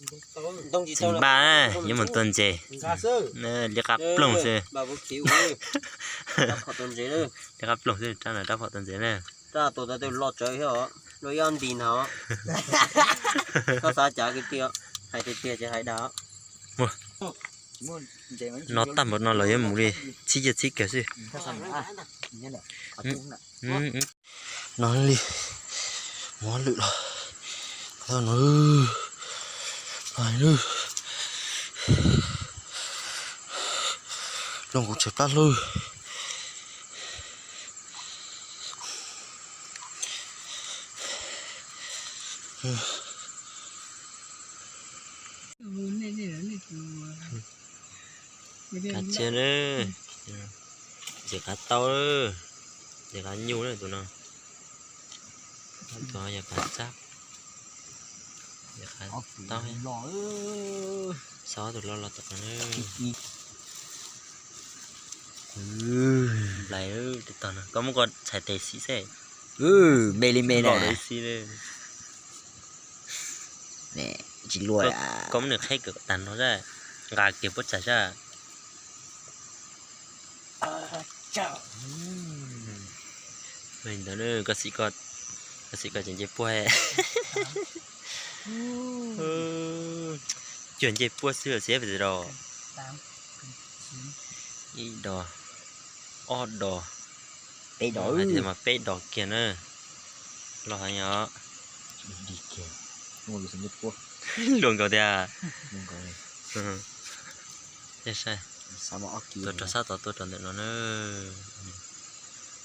Txiv npaj, yuav mus tua ntses. Liab qab ploog xwb. Liab qab ploog xwb, rab no rab phom tua ntses na. Rab tus tab twb loj tsawv thiab, luaj ib ob nti no. Koj xav cas kiag tiag, hais tiag tiag ces hais dag. No tag npaum no los yuav mus li, txhib ciaj txhib kawg xwb. No li, muab lwm los, no, no, looj kuv tshav plab hlub. Kav tsij na, ntses qav tau, ntses qav nyuj na tus no. Tus no yog qav txab, ntses qav tau. Xav tus loj los tom no. Nplai, koj muab koj txhais tes xim xwb. Me li me na. Tsis luaj. Koj muab nws qheb kom tag nrho sab, nqa kiag puab txhais sab. Ntawd koj xim, koj xim koj tseem nce puab. Cuag nce puab xwb xia pes dos. Ib dos, ob dos, peb dos, mas peb dos kiag na. Los heev os. Luaj nkaus tiag. Tuaj rau sab tod, tuaj rau ntawm no na.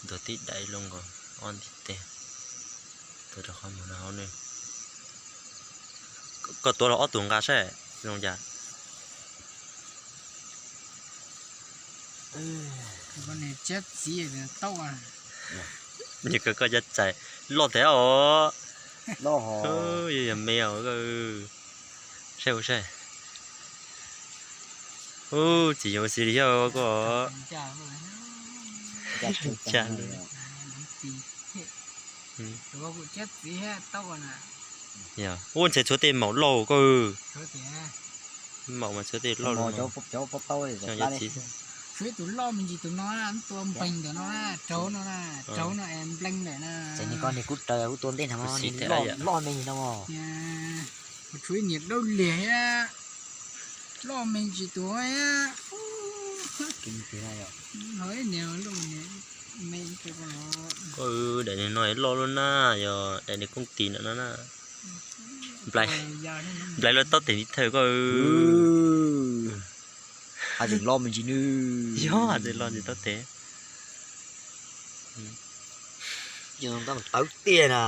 Ntuag tib daim luaj nkaus ob ntiv teg. Tuaj rau qhov muag no hauv na. Koj tuav los ob tug nqa saib zoo cas. Koj cov txais loj tiag os. Yog me os. Saib ua saib. Tsis yog ua si li thiab koj. Ua ntxhais tshuav tej maum loj koj. Maum mas tshuav tej loj. Ib tug loj me ntsis tus no, tua npeeg ntawm no, raug no, raug no es npleeg ntawm na. Koj niag kuj raws kuj tua ntej no, loj me ntsis no. Tshuav ib niag dawb liag thiab, loj me ntsis tus. Daim no loj loj na, yog daim niag kooj tis ntawm no na. Nplai loj tob tes li thawj koj. Hais tias loj me ntsis nws. Yog hais tias loj ntsis tob tes. Tawv tiag na.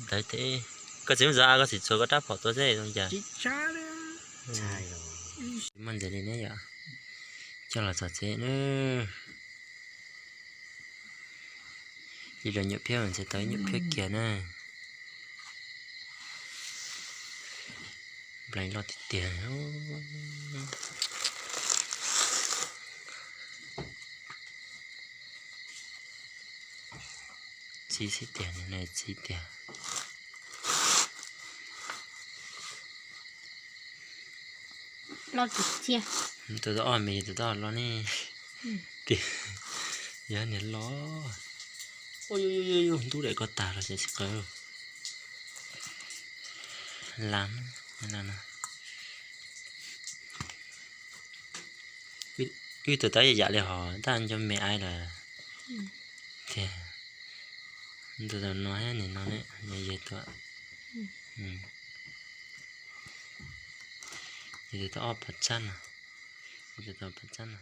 Tawv tiag. Koj txiv muab zav, koj txiv txhuav koj rab phom tua xwb zoo cas. Muaj ntses li ne yom. Coj los txog tsev na. Li los nyuam phiab ntses tau nyuam phiab kiag na. Nplai loj tiag tiag. Txi xwb tiag, txi tiag. Tus tau ob me, tus tau loj ne. Yog niag loj. Ntub daim ko tag los tsis qawv. Lam, wb tus tau yam yam li hos tab nco me ai lawm. Tiag, tus tau no thiab nim no ne, yog yog tus, yog tus tau ob phav tsab no, tus tau phav tsab no.